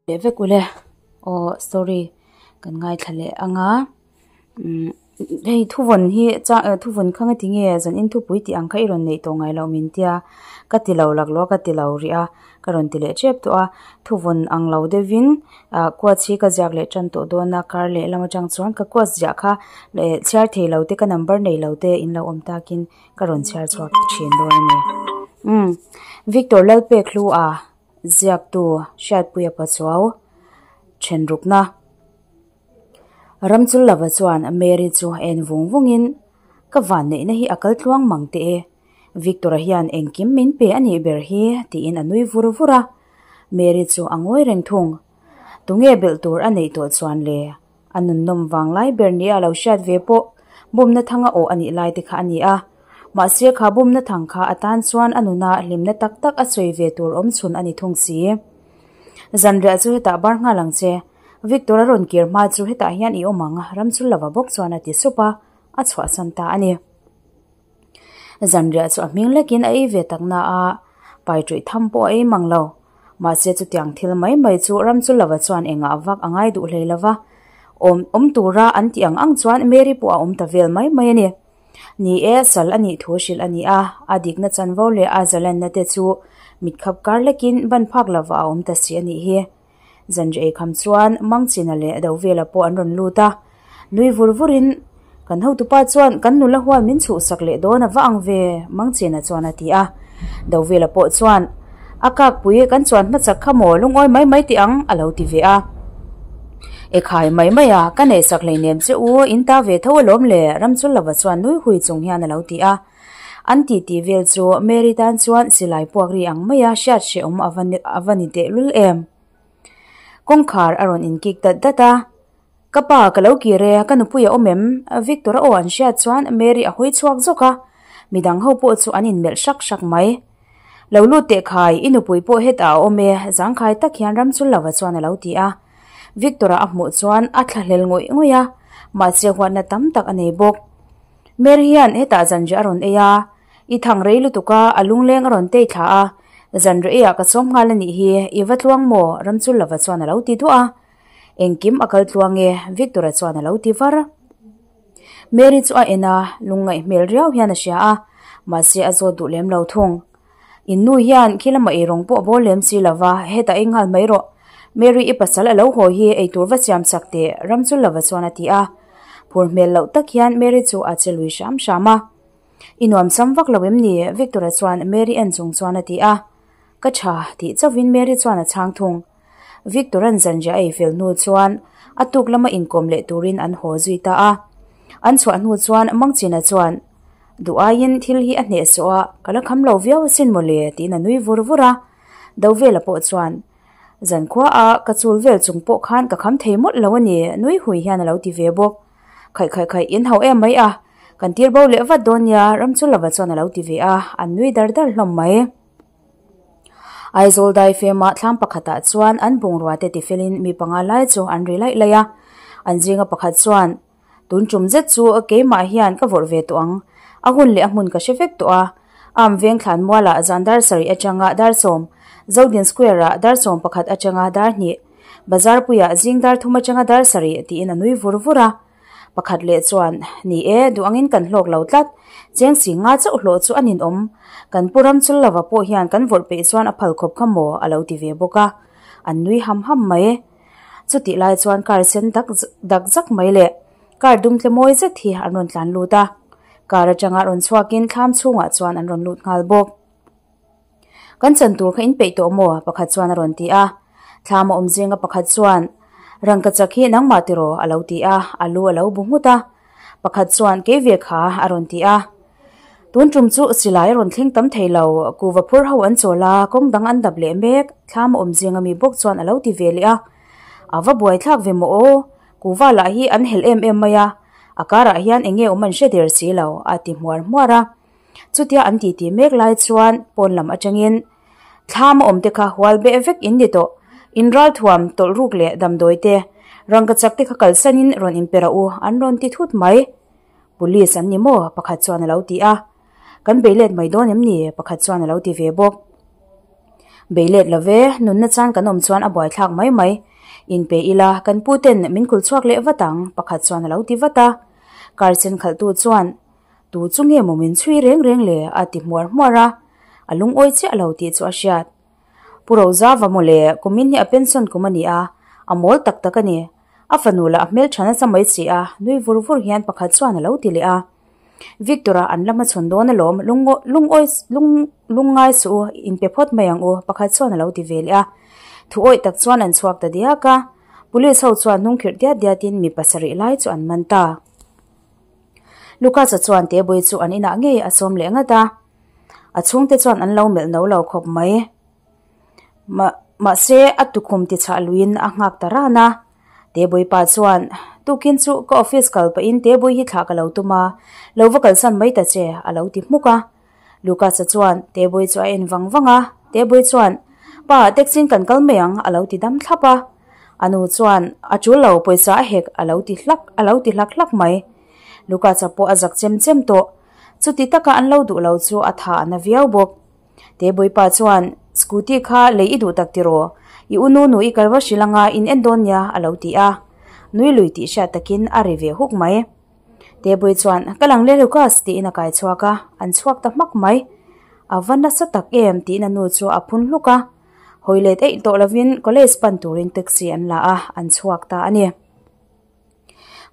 Leh vek ule aw story kan ngaithla leh anga umm hei thuvawn hi cha thuvawn kha nga tinge zan in thupui tih ang kha i rawn neih tawh ngai loh min tia ka ti lo laklawh a ka ti lo rih a ka rawn ti leh tep tawh a thuvawn ang lo deuhin ah quotes hi ka ziak leh tan tawh dawn a kar leh lam atang chuan ka quotes ziah kha leh chhiar thei lo te ka number nei lo te in lo awm takin ka rawn chhiar chhuak thin dawn a ni umm Victor Lalpekhlua. Ziaktu Hriatpuia Pachuau thenrukna Ramchul lova chuan Mary chu en vung vungin, Ka vanneihna hi a kal tluang mang teh e. Victor-a hian engkim min pe a nih ber hi, tiin a nui vur vur a. Mary chu a ngawi reng thung. Tunge belh tur a neih tawh chuan le? A nunnawm vang lai ber nia a lo hriat ve pawh bumna thanga awh a nih lai te kha a ni a. Mahse kha bumna thang kha a tan chuan a nuna hlimna tak tak a sawi ve tur awm chhun a ni thung si. Zanriah chu hetah bar nghal ang che. Victor a rawn kir hma chu hetah hian i awm ang, Ramchhul-lova bawk chuan a ti sup a, a chhuahsan ta a ni. Zanriah chu a hming lekin a ei ve tak na a, pai ṭuih tham pawh a ei mang lo. Mahse chutiang thil mai mai chu Ramchulova chuan engah vak a ngai duh hlei lo va, awm awm tura an tih ang ang chuan Mary pawh a awm ta vel mai mai a ni. Ni e, sal a nih thu hrilh a ni a, a dikna chanvo leh a zalenna te chu mitkhap kar lekin ban phak lova a awm ta si a nih hi. Zanri eikham chuan Mangchina leh Dovela pawh an rawn lut a, nui vur vurin, Kan hotupa chuan kan nula hual min chhuhsak leh dawn a va ang ve, Mangchina chuan a ti a. Dovela pawh chuan, A kakpui kan chuan hmachak kha maw lungawi mai mai tih ang, a lo ti ve a. Ekhai mai mai a, ka neihsak hleinem che u, in ta ve tho alawm le, Ramchulova chuan nui hui chung hian a lo ti a. An ti tih vel chu Mary tan chuan silai puak ri ang maia hriat hrehawm a va ni tehlul em. Kawngkhar a rawn inkik dat dat a, Ka pa, ka lo kir e, ka nupui a awm em? Victor a aw an hriat chuan Mary a hawi chhuak zawk a, midang ho pawh chu an inmelh hrak hrak mai. Lo lut teh khai, i nupui pawh hetah a awm e, zangkhai tak hian Ramchulova chuan a lo ti a. Victor-a a hmuh chuan a thlahlel ngawih ngawih a, mahse huatna tam tak a nei bawk. Mary hian hetah zanriah a rawn ei a, i thang rei lutuk a, a lungleng a rawn tei thla a, zanriah eiah ka sawm nghal a nih hi, i va tluang maw? Ramchulova chuan a lo ti duah a. Engkim a kal tluang e, Victor-a chuan a lo ti var. Mary chu a en a, lungngaih hmel riau hian a hria a, mahse a zawt duh lem lo thung. In nu hian khi lama eirawng pawh a bawl lem si lo va, hetah ei nghal mai rawh. Mary i pasal a lo haw hi eitur va siam chak teh, Ramchulova chuan a ti a. Phur hmel loh tak hian Mary chu a che lui hram hram a. I nuam sam vak lo em ni? Victor-a chuan Mary en chung chuan a ti a. Ka tha, tih chauhin Mary chuan a chhang thung. Victor-a'n zanriah a ei fel hnu chuan a tuk lama inkawm leh turin an haw zui ta a. An chhuah hnu chuan Mangchina chuan, Duh aiin thil hi a hnehsawh a, ka la kham lo viau asin mawle, tiin a nui vur vur a. Dovela pawh chuan, Zankhua a ka chul vel chung pawh khan ka kham thei mawlh lo a ni, nui hui hian a lo ti ve bawk. Khaih khaih khaih, in hauh em mai a, kan tir bo leh vat dawn nia, Ramchulova chuan a lo ti ve a, an nui dar dar hlawm mai. Aizawl daifema thlam pakhatah chuan an bungrua te tifelin mi panga lai chu an ri laih laih a, an zinga pakhat chuan, Tun tum zet chu keimah hian ka vawrh ve tawh ang. A hun leh a hmun ka hre vek tawh a. Am veng thlan mualah zan dar sarih atanga dar sawm, Zodin Square-ah dar sawm pakhat atanga dar hnih, Bazar puiah zing dar thum atanga dar sarih tiin a nui vur vur a. Pakhat leh chuan, Ni e, duh angin kan hlawk lo tlat. Cheng si nga chauh hlawh chu a ninawm. Kan pu ram chul lova pawh hian kan vawrh peih chuan a phal khawp kha maw? a lo ti ve bawk a. An nui ham ham mai. Chutih lai chuan car sen dak dak zak mai leh car dum tle mawi zet hi an rawn tlan lut a, car atanga rawn chhuakin thlam chhungah chuan an rawn lut nghal bawk. Kan chan tur kha in peih tawh maw? pakhat chuan a rawn ti a. Thlam a awm zinga pakhat chuan, Rangkachak hi nangmah tiraw? a lo ti a, a lu a lo bu nghut a. Pakhat chuan, Kei ve kha, a rawn ti a. Tun tum chu silai a rawn thleng tam thei lo, kuva phur ho an chawl a, kawng dang an dap leh mek, thlam a awm zing ami bawk chuan a lo ti ve leh a. A va buai thlak ve maw aw, kuva lah hi an helh em em mai a, a karah hian eng nge awm an hre der si lo, a ti hmuar hmuar a. Chutia an titi mek lai chuan pawn lam atangin thlam a awm te kha hual beh vek in ni tawh, in ralthuam tawlh ruk leh damdawi te, rangkachak te kha kalsanin rawn inpe rawh u, an rawn ti thut mai. Police an ni maw? Pakhat chuan a lo ti a. Kan bei let mai dawn em ni? Pakhat chuan a lo ti ve bawk. Bei let lo ve, nunna chan kan awm chuan a buaithlak mai mai. Inpe ila, kan pu ten min kul chhuak leh vat ang, pakhat chuan a lo ti vat a. Car chen khalhtu chuan, Tu chu nge maw min chhui reng reng le? a ti hmuar hmuar a. A lungawi chiah lo tih chu a hriat. Pu Rozava maw le, kumin hi a pension kum a ni a, a mawl tak tak a ni. A fanu lah a hmeltha nasa mai si a, nui vur vur hian pakhat chuan a lo ti leh a. Victor-a an la hmachhawn dawn alawm, lungawi lungngai suh u, inpe phawt mai ang u, pakhat chuan a lo ti ve leh a. Thu awih tak chuan an chhuak ta diak a, Police ho chuan hnungkhirh diat diatin mi pasarih lai chu an man ta. Lucas-a chuan Tebui chu an inah ngei a sawm leh ngat a, a chhungte chuan an lo melh no lo khawp mai. Mahse a tukhum tichhah luiin a nghak ta ran a. Tebui pa chuan, Tukin chu ka office kal pahin Tebui hi thlah ka lo tum a, lo va kalsan mai ta che, a lo ti hmuk a. Lucas-a chuan Tebui chu a en vang vang a, Tebui chuan, Pa, taxi in kan kal mai ang, a lo ti dam thlap a. A nu chuan, A tul lo, pawisa a hek, a lo ti hlak, a lo ti hlak hlak mai. Lucas-a pawh a zak chem chem tawh. Chuti taka an lo duh lo chu a tha a na viau bawk. Tebui pa chuan, Scooty kha lei i duh tak tiraw? I u nu nu i kal va hrilh anga in en dawn nia, a lo ti a. Nui lui tih hriat takin a ri ve huk mai. Tebui chuan, Ka lang le Lucas, tiin a kai chhuak a, an chhuak ta hmak mai. A va nasa tak em, tiin a nu chu a phun hluk a. Hawi let eih tawh lovin college pan turin taxi an la a, an chhuak ta a ni.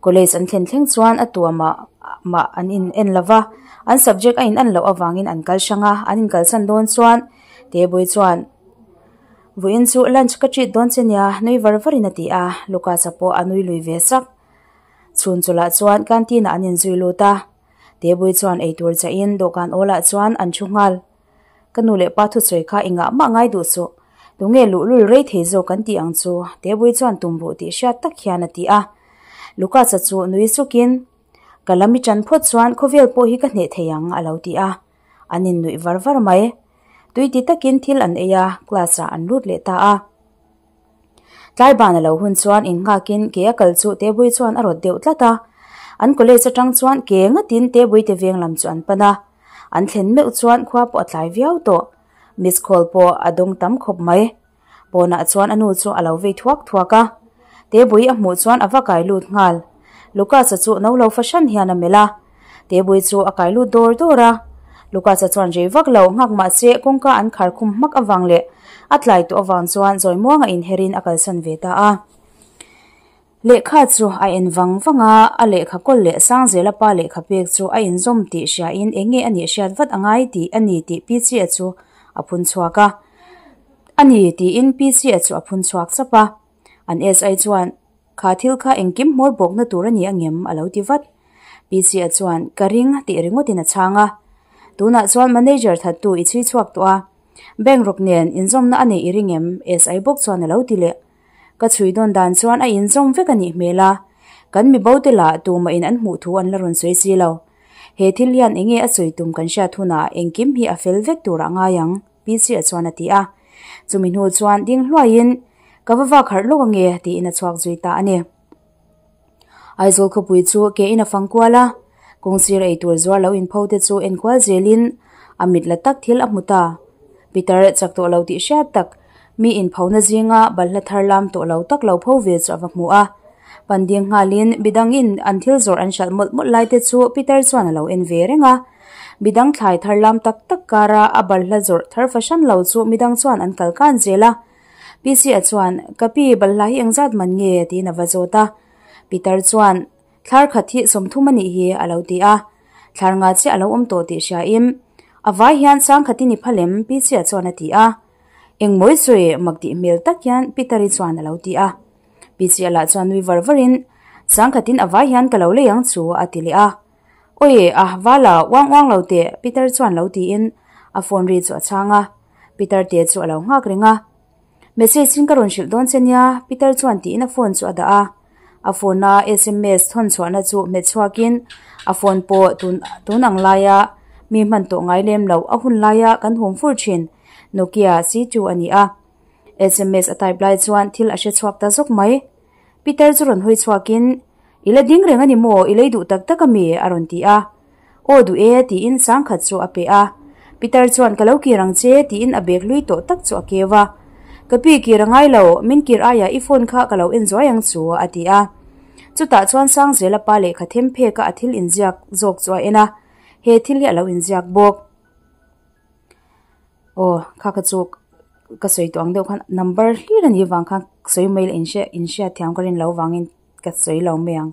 College an thlen thleng chuan a tua mah mah an in en lo va, an subject a in an loh avangin an kal hrang a, an inkalsan dawn chuan Tebui chuan Vawiin chu lunch ka treat dawn che nia nui var varin a ti a, Lucas-a pawh a nui lui ve sak. Chhun chawlhah chuan canteen ah an inzui lut a, Tebui chuan eitur chahin dawhkan awlah chuan an thu nghal. Ka nu leh pa thusawi kha engah mah ngai duh suh. Tunge luhlul rei thei zawk kan tih ang chu? Tebui chuan tum ruh tih hriat tak hian a ti a. Lucas-a chu nui sukin, Ka lam i ṭan phawt chuan khawvel pawh hi ka hneh thei ang, a lo ti a. An innuih var var mai. Tui ti takin thil an ei a, class-ah an lut leh ta a. Tlai ban a lo hun chuan innghakin ke a kal chu Tebui chuan a rawt deuh tlat a. An college atang chuan ke ngatin Tebui te veng lam chu an pan a. An thlen meuh chuan khua pawh a tlai viau tawh. Miss call pawh a dawng tam khawp mai. Pawnah chuan a nu chu a lo vei thuak thuak a. Tebui a hmuh chuan a va kai lut nghal. Lucas-a chu no lo fahran hian a melh a. Tebui chu a kai lut dawr dawr a. Lucas-a chuan rei vak lo nghak mahse kawngka an khar khum hmak avang leh a tlai tawh avang chuan zawi muanga inherin a kalsan ve ta a. Lehkha chu a en vang vang a, a lehkha kawl leh Sangzela pa lehkha pek chu a inzawm tih hriain eng nge a nih hriat vat a ngai tih a ni tih Pichi-a chu a phun chhuak a. A ni tiin Pichi-a chu a phun chhuak chap a. An SI chuan Kha thil kha engkim hmawr bawkna tur a ni angem? a lo ti vat. Pc-a chuan, Ka ring, tih ringawtin a chhang a. Tunah chuan manager thattu i chhui chhuak tawh a. Bank rawk nen inzawmna a neih i ring em? SI bawk chuan a lo ti leh. Ka chhui dawn dan chuan a inzawm vek a nih hmel a. Kan mi bo te lah tumahin an hmuh thu an la rawn sawi si lo. He thil hian enge a sawi tum kan hriat hunah engkim hi a fel vek turah ngai ang. Pc-a chuan a ti a. Chumi hnu chuan ding hluaiin, Ka va vak harh lawk ange, tiin a chhuak zui ta a ni. Aizawl khawpui chu ke in a fang kual a, kawngsir eitur zuar lo inpho te chu enkual zelin a mit la tak thil a hmu ta. Peter chak tawh lo tih hriat tak, mi inphona zinga balhla thar lam tawh lo tak lo pho ve chu a va hmu a. Pan ding nghalin midangin an thil zawrh an hralh mawlh mawlh lai te chu Peter chuan a lo en ve reng a. Midang thlai thar lam tak tak kara a balhla zawrh thar fahran lo chu midang chuan an kal kan zel a. Pc-a chuan, Ka pi, balhla hi engzat man nge? tiin a va zawt a. Peter chuan, Thlar khat hi 30 a nih hi, a lo ti a. Thlar nga chiah a lo awm tawh tih hriain, A vai hian sangkhatin i phal em? Pc-a chuan a ti a. Engmawi sawi mak tih hmel tak hian Peter-i chuan a lo ti a. Pc-a lah chuan nui var varin, Sangkhatin a vai hian ka lo lei ang chu, a ti leh a. Awi, a vala uang uang lo teh, Peter chuan lo tiin a phone ri chu a chhang a. Peter te chu a lo nghak reng a. Message in ka rawn hrilh dawn che nia, Peter chuan tiin a phone chu a dah a. A phone a sms thawn chhuahna chu hmet chhuakin a phone pawh tun tun ang laia mi hman tawh ngai lem loh a hun laia kan hum fur thin Nokia C2 a ni a. Sms a type lai chuan thil a hre chhuak ta zawk mai. Peter chu rawn hawi chhuakin, I la ding reng a ni maw? I lei duh tak tak a mi? a rawn ti a. Aw duh e, tiin sangkhat chu a pe a. Pitar chuan ka lo kir ang che tiin a bag hlui tawh tak chu a keu a. Ka pi kir a ngai lo, min kir aiah i phone kha ka lo en zuai ang chu a ti a. Chutah chuan Sangzela pa lehkha them phek a a thil inziak zawk chu a en a, he thil hi a lo inziak bawk. Aw kha kha chu ka sawi tawh ang deuh khan number hlir a nih vang khan sawi mai leh inhriat inhriat thiam ka rin loh vangin ka sawi lo mai ang.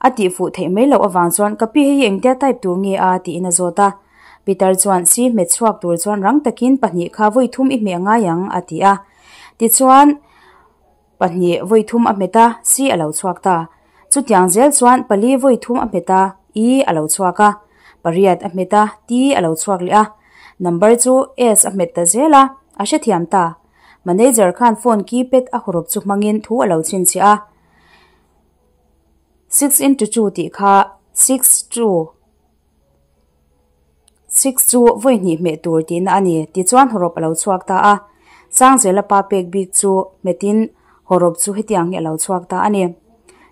A tih fuh theih mai loh avang chuan ka pi hei engtia type tur nge a tiin a zawt a. Peter chuan si hmet chhuak tur chuan rang takin pahnih kha vawi thum i hmeh a ngai ang a ti a. Tichuan. Pahnih vawi thum a hmet a, C a lo chhuak ta. Chutiang zel chuan pali vawi thum a hmet a, E a lo chhuak a. Pariat a hmet a, T a lo chhuak leh a. Number chu S a hmet ta zel a, a hrethiam ta. Manager khan phone keypad a hawrawp chu hmangin thu a lo chhinchhiah a. Six into two tih kha six two. Six chu vawi hnih hmeh tur tihna a ni. Tichuan hawrawp a lo chhuak ta a. Sangzela pa pek bik chu hmetin hawrawp chu hetiang hi a lo chhuak ta a ni.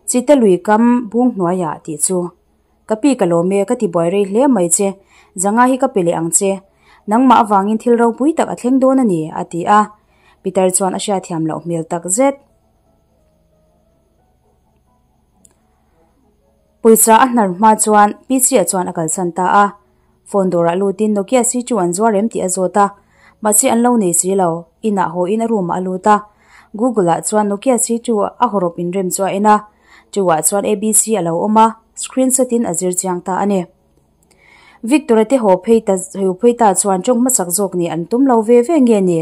Chite lui kam bung hnuaiah tih chu. Ka pi ka lawm e, ka ti buai rei hle mai che. Zanga hi ka pe leh ang che. Nangmah avangin thil ropui tak a thleng dawn a ni, a ti a. Peter chuan a hriatthiam loh hmel tak zet. Pawisa a hnar hma chuan PC-a chuan a kalsan ta a. Phone dawrah lutin Nokia C chu an zuar em tih a zawt a, mahse an lo nei si lo. Inah hawiin a room-ah a lut a. Google-ah chuan Nokia C chu a hawrawp inrem chu a en a, chu-ah chuan ABC a lo awm a, screenshot-in a zir chiang ta a ni. Victor-a te haw phei ta haw phei ta chuan tawng hmasak zawk nih an tum lo ve ve nge ni?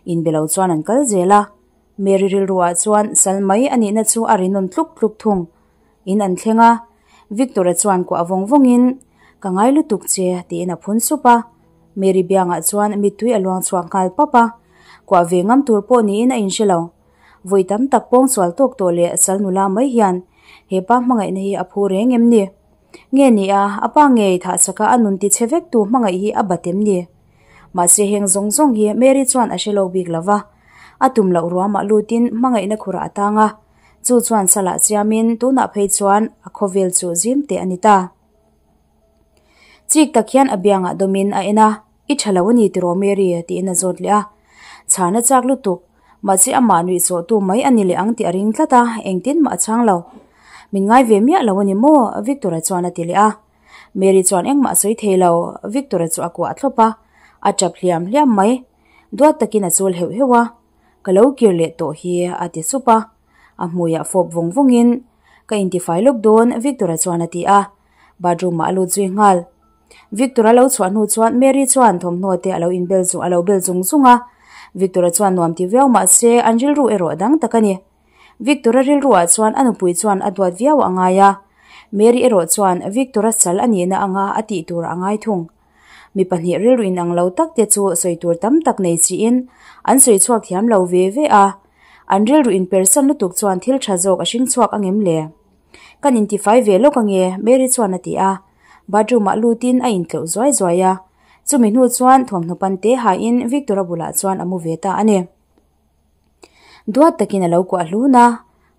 Inbe lo chuan an kal zel a. Mary rilruah chuan sal mai a nihna chu a ri nawn tluk tluk thung. In an thleng a, Victor-a chuan kuah vawng vawngin, Ka ngai lutuk che, tiin a phun sup a. Mary biangah chuan mittui a luang chhuak nghal pap a, kuah ve ngam tur pawh niin a inhre lo. Vawi tam tak pawng sual tawk tawh leh sal nula mai hian he pa hmangaihna hi a phu reng em ni? Nge ni a, a pa ngei thahchaka a nun tichhe vektu hmangaih hi a bat em ni? Mahse heng zawng zawng hi Mary chuan a hre lo bik lo va, a tum loh ruamah lutin hmangaihna khurah a tang a. Chu chuan salah chiamin tunah phei chuan a khawvel chu zim teh a ni ta. Chik tak hian a biangah dawmin a en a, I tha lo a ni tiraw Mary? tiin a zawt leh a. Chhan a chak lutuk, mahse amah nuih chawhtu mai a ni leh ang tih a ring tlat a, engtin mah a chhang lo. Min ngai ve miah lo a ni maw? Victor-a chuan a ti leh a. Mary chuan engmah a sawi thei lo, Victor-a chu a kuah thlawp a, a tap hliam hliam mai. Duat takin a chul heuh heuh a. Ka lo kir leh tawh hi a ti sup a, a hmuiah fawp vawng vawngin ka intifai lawk dawn Victor-a chuan a ti a, bathroom ah a lut zui nghal. Victor-a lo chhuah hnu chuan Mary chuan thawmhnaw te a lo inbel zung a lo bel zung zung a, Victor-a chuan nuam ti viau mah se an rilru erawh a dang tak a ni. Victor-a rilruah chuan a nupui chuan a duat viau a ngai a, Mary erawh chuan Victor-a sal a nihna anga a tih tur a ngai thung. Mi pahnih rilru inang lo tak te chu sawi tur tam tak nei chiin an sawi chhuak thiam lo ve ve a, an rilru inpersan lutuk chuan thil tha zawk a hring chhuak angem le? Kan intifai ve lawk ange Mary chuan a ti a, bathroom ah lutin a intleuh zuai zuai a, chumi hnu chuan thawmhnaw pan te hain Victor-a bulah chuan a mu ve ta a ni. Duat takin a lo kuah hlun a,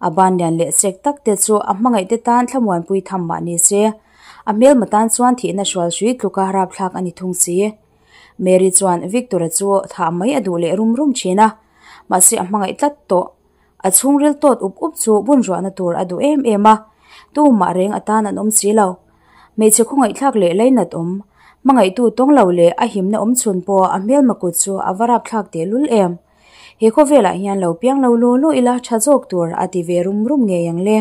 a ban lian leh sek tak te chu a hmangaih te tan thlamuanpui tham mah ni se, a hmelma tan chuan thihna hrual hrui tluka rapthlak a ni thung si. Mary chuan Victor-a chu thah mai a duh leh rum rum thin a, mahse a hmangaih tlat tawh. A chhungril tawt up up chu bun ruahna tur a duh em em a, tumah reng atan an awm si lo. Hmeichhe khawngaihthlak leh lainat awm, hmangaihtu tawng lo leh a himna awm chhun pawh a hmelma kut chu a va rapthlak tehlul em. He khawvelah hian lo piang lo lu lu ila tha zawk tur a ti ve rum rum ngei ang le.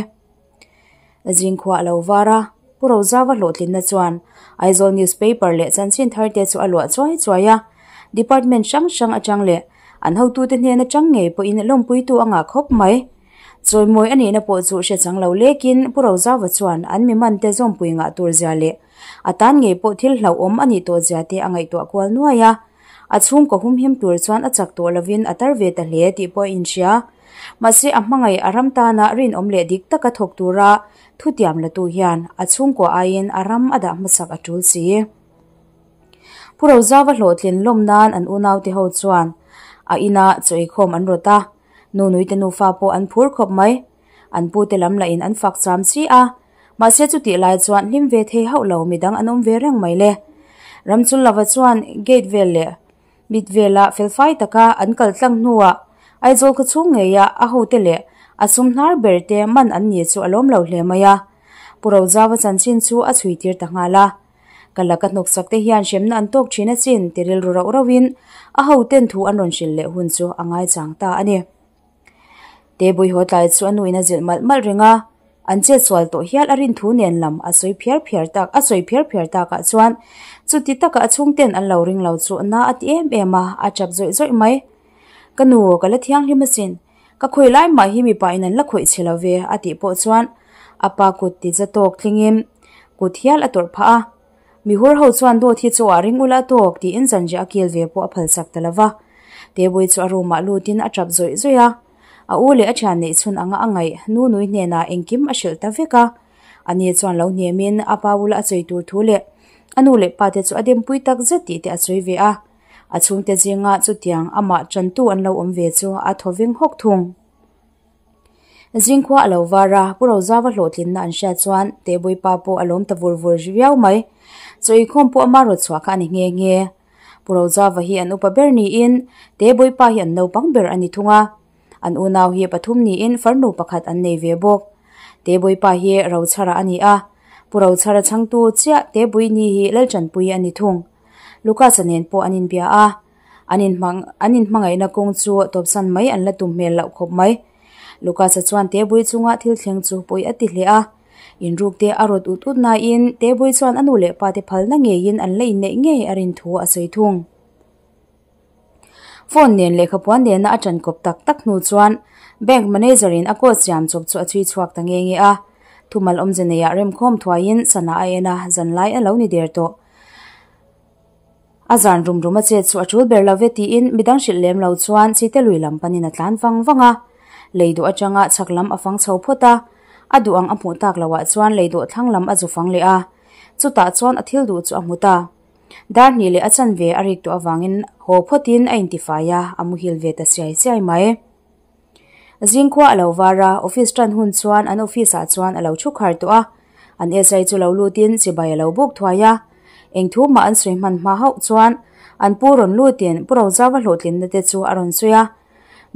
Zingkhua a lo var a, Pu Rozava hlawhtlinna chuan Aizawl newspaper leh chanchin thar te chu a luah chuai chuai a, department hrang hrang atang leh an hotute hnen atang ngei pawhin lawmpuitu a ngah khawp mai. Chawimawi a nihna pawh chu hre chang lo lekin Pu Rozava chuan an mi mante zawmpui ngah tur zia leh a tan ngei pawh thil hlauhawm a nih tawh zia te a ngaihtuah kual nuai a. A chhungkaw humhim tur chuan a chak tawh lovin a tar ve ta hle tih pawh a inhria. Mahse a hmangaih a ram tana rinawm leh dik taka thawk tura thutiam latu hian a chhungkaw aiin a ram a dah hmasak a tul si. Pu Rozava hlawhtlin lawm nan an unaute ho chuan a ina chaw eikhawm an rawt a, Nunuite nufa pawh an phur khawp mai. An pute lam lahin an fak cham chi a, mahse chutih lai chuan hlim ve thei hauh lo midang an awm ve reng mai le. Ramchul lova chuan gate vel leh mit vela felfai taka an kal tlang hnuah Aizawl khaw chhung ngeia a hote leh a sum hnar ber te man an ni chu a lawm lo hle mai a. Pu Rozaua chanchin chu a chhui tir ta nghal a. Ka laka hnawksak te hian hremna an tawk thin asin ti rilru rauh rauhin a hoten thu an rawn hrilh leh hun chu a ngaichang ta a ni. Tebui haw tlai chu a nuin a zilh malh malh reng a, an chetsual tawh hial a rin thu nen lam a sawi phiar phiar tak a sawi phiar phiar takah chuan chuti taka a chhungten an lo ring lo chu na a ti em em a, a tap zawih zawih mai. Ka nu, ka la thianghlim asin, ka khawi lai mah hi mipa in an la khawih chhe lo ve a tih pawh chuan a pa kut ti za tawk tlingin kut hial a tawrh phah a. Mihur ho chuan dawt hi chaw ah ring ula tawk tiin zanriah a kil ve pawh a phal chak ta lo va. Tebui chu a room ah lutin a tap zawih zawih a. A u leh a thian neih chhun anga a ngaih nu nui hnenah engkim a hrilh ta vek a. Ani chuan lo hnemin a pa bula a chei tur thu leh a nu leh pa te chu a dempui tak zet tih te a sawi ve a. A chhungte zinga chutiang amah tantu an lo awm ve chu a thaw veng hawk thung. Zingkhua a lo var a, Pu Rozava hlawhtlinna an hriat chuan Tebui pa pawh a lawm ta vur vur viau mai. Chaw inkhawm pawh ama rawt chhuah kha a ni nghe nghe. Pu Rozava hi an upa ber niin Tebui pa hi an naupang ber a ni thung a. An unau hi pathum niin farnu pakhat an nei ve bawk. Tebui pa hi Rochhara a ni a, Pu Rochhara chhangtu chiah Tebui ni hi Lalchanpui a ni thung. Lucas-a nen pawh an inbia a. An inhmang an inhmangaihna kawng chu tawpsan mai an la tum hmel loh khawp mai. Lucas-a chuan Tebui chunga thil thleng chu pawi a ti hle a. Inruk te a rawt ut ut nain Tebui chuan a nu leh pa te phalna ngeiin an la inneih ngei a rin thu a sawi thung. Phone nen lehkhapuan nena a ṭan kawp tak tak hnu chuan bank manager in a code siam chawp chu a chhui chhuak ta nge nge a. Thumal awmze neiah remkhawm thuaiin sana a en a, zanlai a lo ni der tawh. A zan rum rum a chet chu a tul ber lo ve tiin midang hrilh lem lo chuan chite lui lam panin a tlan vang vang a. Lei duh atanga chhak lam a fang chho phawt a, a duh ang a hmuh tak loh ah chuan lei duh thlang lam a zu fang leh a. Chutah chuan a thil duh chu a hmu ta. Dar hnih leh a chanve a rik tawh avangin haw phawtin a intifai a, a muhil ve ta siai siai mai. Zingkhua a lo var a, office tan hun chuan an office ah chuan a lo thu khar tawh a. An SI chu lo lutin chibai a lo buk thuai a. Eng thu mah an sawi hman hma hauh chuan an pu rawn lutin Pu Rozava hlawhtlinna te chu a rawn sawi a.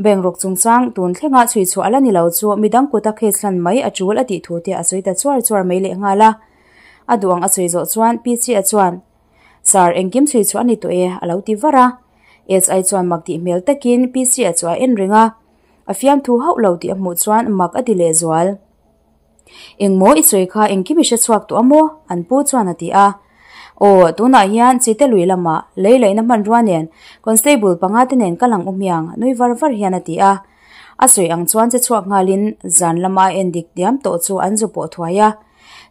Bank rawk chungchang tun thlenga chhui chhuah a la ni lo chu midang kuta case hlan mai a tul a tih thu te a sawi ta chuar chuar mai lehnghal a. A duh ang a sawi zawh chuan PC-a chuan Sir, engkim chhui chhuah a ni tawh e, a lo ti var a. SI chuan mak tih hmel takin PC-a chu a en reng a. A fiamthu hauh lo tih a hmuh chuan mak a ti lehzual. Engmaw i sawi kha engkim i hre chhuak tawh a maw? An pu chuan a ti a. Aw, tunah hian Chite lui lamah lei laihna hmanrua nen Constable panga te nen ka lang u hmiang, nui var var hian a ti a. A sawi ang chuan che chhuak nghalin zan lama a en dik diam tawh chu an zu pawh thuai a.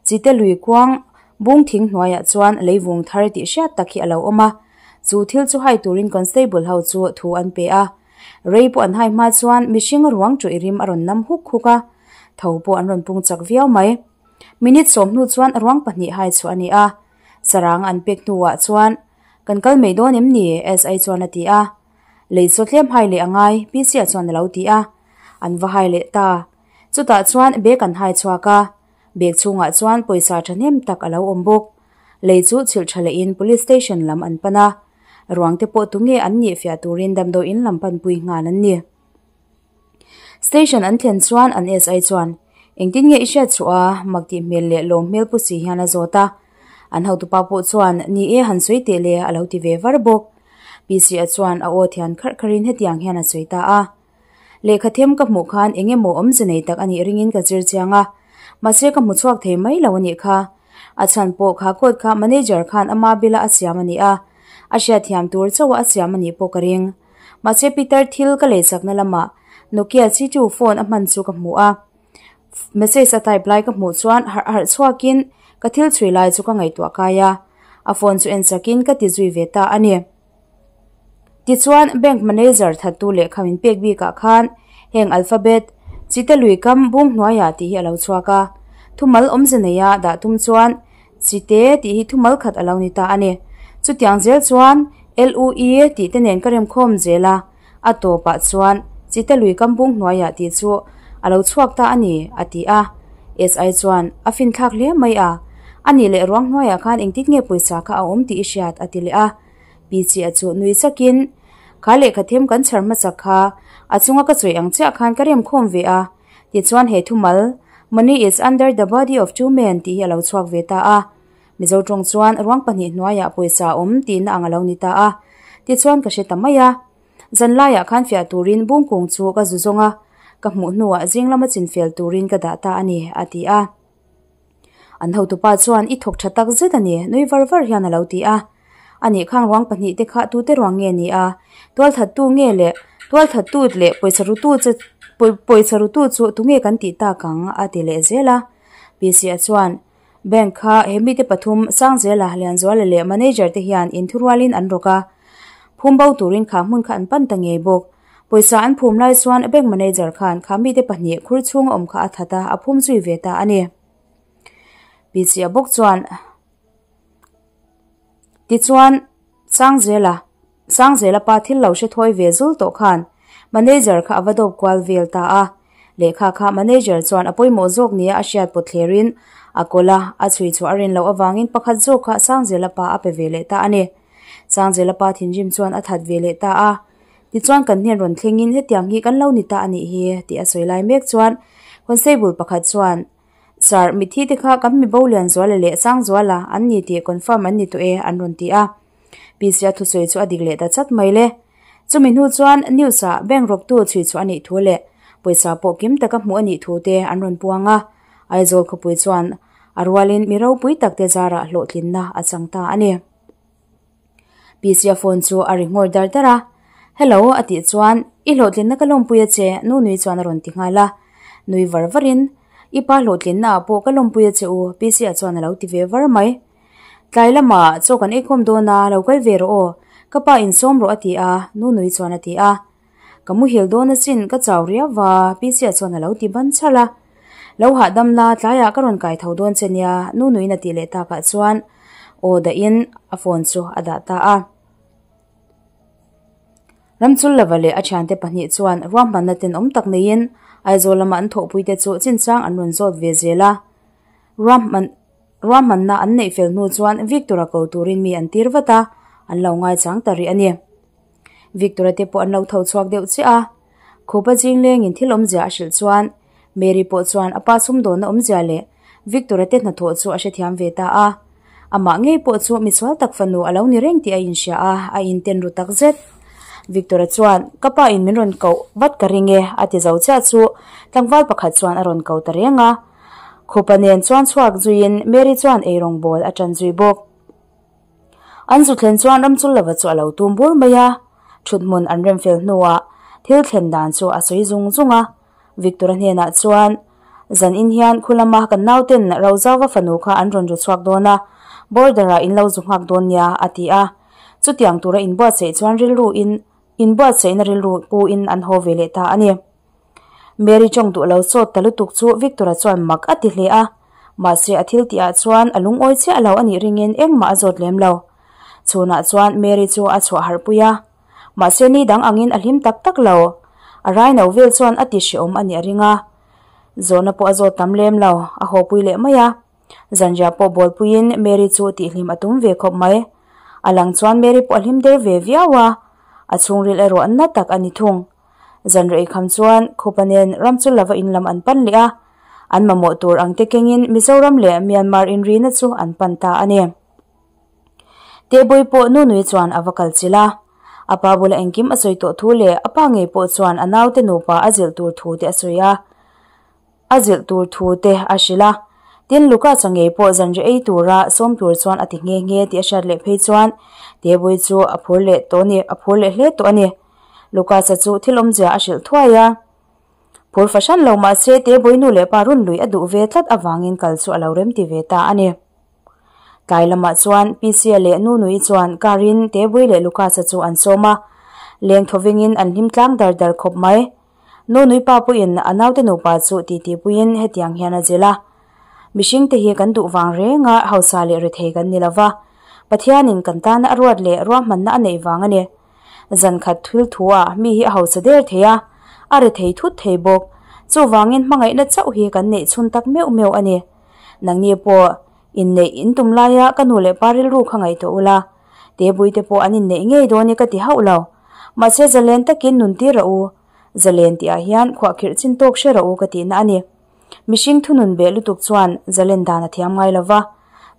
Chite lui kuang Bung thing hnuaiah chuan leivung thar tih hriat tak hi a lo awm a, chu thil chu hai turin constable ho chu thu an pe a. Rei pawh an hai hma chuan mihring ruang ṭuih rim a rawn nam huk huk a, tho pawh an rawn pung chak viau mai. Minute sawm hnu chuan ruang pahnih hai chhuah a ni a, sarang an pek hnuah chuan, Kan kal mai dawn em ni? SI chuan a ti a. Lei chaw tlem hai leh a ngai, PC-a chuan a lo ti a. An va hai leh ta. Chutah chuan bag an hai chhuak a. Bag chhungah chuan pawisa thahnem tak a lo awm bawk. Lei chu chhilh tha lehin Police Station lam an pan a. Ruang te pawh tunge an nih fiah turin damdawiin lam panpui nghal an ni. Station an thlen chuan an SI chuan, Engtin nge i hriat chhuah a? Mak tih hmel leh lawm hmel pu si hian a zawt a. An hotupa pawh chuan, Ni e, han sawi teh le, a lo ti ve var bawk. PC-a chuan a aw thian kharh kharhin hetiang hian a sawi ta a. Lehkha them ka hmuh khan eng emaw awmze nei tak a nih ringin ka zir chiang a, mahse ka hmu chhuak thei mai lo a nih kha. A chhan pawh kha coat kha manager khan ama bila a siam a ni a, a hriatthiam tur chauh a a siam a nih pawh ka ring. Mahse Peter thil ka leichakna lamah Nokia C two phone a hman chu ka hmu a, message a type lai ka hmuh chuan harh harh chhuakin ka thil chhui lai chu ka ngaihtuah kai a, a phone chu en chakin ka ti zui ve ta a ni. Tichuan, bank manager thattu lehkha min pek bikah khan heng alphabet, Chite lui kam bung hnuaiah tih hi a lo chhuak a. Thumal awmze neia dah tum chuan Chite tih hi thumal khat a lo ni ta a ni. Chutiang zel chuan LUE tih te nen ka remkhawm zel a, a tawpah chuan Chite lui kam bung hnuaiah tih chu a lo chhuak ta a ni, a ti a. SI chuan a finthlak hle mai a. A nih leh ruang hnuaiah khan engtin nge pawisa kha a awm tih i hriat a ti leh a. Pi Chia chu nui chakin, Kha lehkha them kan chhar hmasak kha a chunga ka sawi ang chiah khan ka remkhawm ve a. Tichuan he thumal, Money is under the body of two men tih hi a lo chhuak ve ta a. Mizo tawng chuan ruang pahnih hnuaiah pawisa a awm tihna ang a lo ni ta a. Tichuan ka hre ta mai a. Zan laiah khan fiah turin bungkung chu ka zu zawng a, ka hmuh hnuah zing lama chinfel turin ka dah ta a ni, a ti a. An hotupa chuan i thawk tha tak zet a ni, nui var var hian a lo ti a. Ani khang ruang pahnih te kha tute ruang nge ni a? Tualthattu nge le? Tualthattu leh pawisa rutu che pawisa rutu chu tunge kan tih tak ang? a ti leh zel a. Pc-a chuan, Bank kha he mite pathum Sangzela, Lianzuala leh Manager te hian inthurualin an rawk a. Phum bo turin kha hmun kha an pan ta ngei bawk. Pawisa an phum lai chuan bank manager khan kha mite pahnih khur chhunga awm kha a that a, a phum zui ve ta a ni. Pichia bawk chuan Tichuan, Sangzela, Sangzela pa thil lo hre thawi ve zul tawh khan manager kha a va dawp kual vel ta a. Lehkha kha manager chuan a pawimawh zawk nia a hriat pawt thlerin a kawl a, a chhui chhuah a rin loh avangin pakhat zawk kha Sangzela pa a pe ve leh ta a ni. Sangzela pa thinrim chuan a that ve leh ta a. Tichuan kan hnen rawn thlengin hetiang hi kan lo ni ta a nih hi tih a sawi lai mek chuan constable pakhat chuan Sir, mitthi te kha kan mibo Lianzuala leh Sangzuala an ni tih confirm an ni tawh e an rawn ti a. Pc-a thusawi chu a dik leh ta chat mai le. Chumi hnu chuan news ah bank rawktu chhui chhuah a nih thu leh pawisa pawh kim taka hmuh a nih thu te an rawn puang a. Aizawl khawpui chuan a rualin mi ropui tak te zarah hlawhtlinna a chang ta a ni. Pc-a phone chu a ri nghawr dar dar a, Hello a tih chuan, I hlawhtlinna ka lawmpui a che, nu nui chuan a rawn ti nghal a. Nui var varin, I pa hlawhtlinna ah pawh ka lawmpui a che u, Pc-a chuan a lo ti ve var mai. Tlai lamah chaw kan eikhawm dawn a, lo kal ve rawh aw, ka pa insawm rawh a ti a, nu nui chuan a ti a. Ka muhil dawn asin, ka chau riau va, Pc-a chuan a lo ti ban chhalh a. Lo hahdam la, tlaiah ka rawn kai tho dawn che nia, nu nuin a tih leh takah chuan aw dahin a phone chu a dah ta a. Ramchul lova leh a thiante pahnih chuan ruahmanna tenawm tak neiin Aizawl lama an thawhpuite chu chinchang an rawn zawt ve zel a. Ruahman ruahmanna an neih fel hnu chuan Victor-a ko turin mi an tir vat a, an lo ngaichang ta rih a ni. Victor-a te pawh an lo tho chhuak deuh chiah a, Khupa Jinglengin thil awmzia a hrilh chuan Mary pawh chuan a pa sumdawnna awmzia leh Victor-a te hnathawh chu a hrethiam ve ta a. Amah ngei pawh chu misual tak fanu a lo ni reng tih a inhria a, a inten ru tak zet. Victor-a chuan, Ka pa in min rawn koh vat ka ring e, a ti zo chiah chu tlangval pakhat chuan a rawn ko ta reng a. Khupa nen chuan chhuak zuiin Mary chuan eirawng bawl a tan zui bawk. An zu thlen chuan ramchul lova chu a lo tum bur mai a, thuthmun an rem fel hnuah thil thlen dan chu a sawi zung zung a. Victor-a hnenah chuan, Zan in hian khu lama kan nauten Rozauva fanu kha an rawn ru chhuak dawn a, border-ah in lo zu nghak dawn nia, a ti a. Chutiang tura inbuatsaih chuan rilru in inbuatsaihna rilru pu in an haw ve leh ta a ni. Mary tawng duh lo sawt ta lutuk chu Victor-a chuan mak a ti hle a, mahse a thil tihah chuan a lungawi chiah lo a nih ringin engmah a zawt lem lo. Chhunah chuan Mary chu a chhuah harh pui a, mahse ni dang angin a hlim tak tak lo. A raino vel chuan a ti hrehawm a nih a ring a, zawhna pawh a zawt tam lem lo, a haw pui leh mai a. Zanriah pawh bawlpuiin Mary chu tihhlim a tum ve khawp mai. A lang chuan Mary pawh a hlim der ve viau a, a chhungril erawh na tak a ni thung. Zanriah eikham chuan Khupa nen Ramchul lova in lam an pan leh a, an mamawh tur ang te kengin Mizoram leh Myanmar inrina chu an pan ta a ni. Tehbawi pawh Nunui chuan a va kal chilh a, a pa bula engkim a sawi tawh thu leh a pa ngei pawh chuan a naute nupa a zilh tur thu te a sawi a. A zilh tur thu te a hrilh a, tin Lucas-a ngei pawh zanriah ei tura sawm tur chuan a ti nghe nghe tih a hriat leh phei chuan Tebui chu a phur leh tawh a ni, a phur leh hle tawh a ni. Lucas-a chu thil awmzia a hrilh thuai a, phur fahran lo mahse Tebui nu leh pa run lui a duh ve tlat avangin kal chu a lo remti ve ta a ni. Tlai lamah chuan Pc-a leh Nunui chuan car-in Tebui leh Lucas-a chu an sawm a, leng thawvengin an hlim tlang dar dar khawp mai. Nunui pa pawhin a naute nupa chu titi puiin hetiang hian a zilh a, Mihringte hi kan duh vang renga hausa leh rethei kan ni lova, Pathianin kan tana a ruat leh ruahmanna a neih vang a ni. Zan khat thil thu-ah mi hi a hausa der thei a, a rethei thut thei bawk. Chuvangin hmangaihna chauh hi kan neih chhun tak meuh meuh a ni. Nangni pawh. Inneih in tum laia ka nu leh pa rilru kha ngaihtuah ula, Tebui te pawh an inneih ngei dawn i ka ti hauh lo. Mahse zalen takin nun tir rawh u, zalen tihah hian khuahkhirh chin tawk hre rawh u ka tihna a ni. Mihring thunun beh lutuk chuan zalen dan a thiam ngai lo va,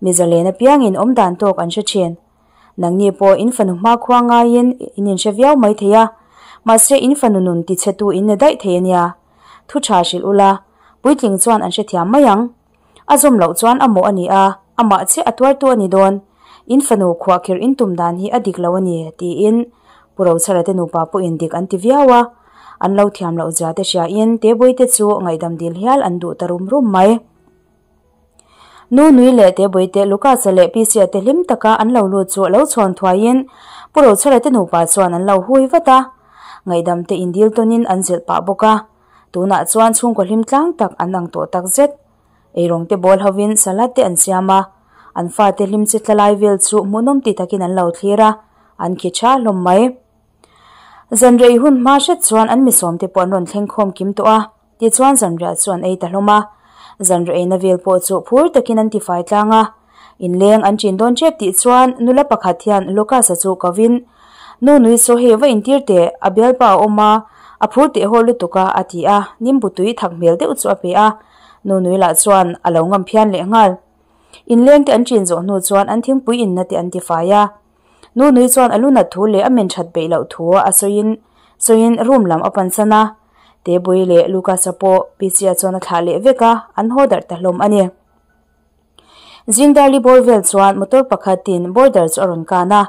mi zalen apiangin awm dan tawk an hre thin. Nangni pawh in fanu hmakhua ngaiin in inhre viau mai thei a, mahse in fanu nun tichhetu in ni daih thei a nia. Thu tha hrilh ula, puitling chuan an hrethiam mai ang. A zawm loh chuan a mawh a ni a, amah chiah a tuartu a ni dawn. In fanu khuahkhirh in tum dan hi a dik lo a ni, tiin Pu Rochhara te nupa pawhin dik an ti viau a. An lo thiam loh zia te hriain Tebuite chu ngaihdam dil hial an duh ta rum rum mai. Nu Nui leh Tebuite Lucas-a leh Pc-a te hlim taka an lo lut chu lo chhawn thuaiin Pu Rochhara te nupa chuan an lo hui vat a. Ngaihdam te indil tawnin an zilh pah bawk a. Tunah chuan chhungkaw hlim tlang tak an ang tawh tak zet. Eirawng te bawl hovin salad te an siam a, an fate hlim chi tla lai vel chu hmuhnawm ti takin an lo thlir a, an khi tha hlawm mai. Zanriah i hun hma hret chuan an misawm te pawh an rawn thleng khawm kim tawh a, tichuan zanriah chu an ei ta hlawm a. Zanriah eina vel pawh chu phur takin an tifai tlang a, inleng an chin dawn tep tih chuan nula pakhat hian Lucas-a chu kovin, Nu nui saw hei va intir teh, a bialpa a awm a, a phur teh haw lutuk a, a ti a, nimbu tui thak hmel deuh chu a pe a, nu nui lah chuan a lo ngam phian leh nghal. Inleng te an chin zawh hnu chuan an thingpui inna te an tifai a. Nu nui chuan a lu nat thu leh a men that peih loh thu a sawiin sawiin room lam a pansan a, Tebui leh Lucas-a pawh Pichia chuan a thlah leh vek a, an haw darh ta hlawm a ni. Zingdarli bawr vel chuan motor pakhatin border chu a rawn kan a,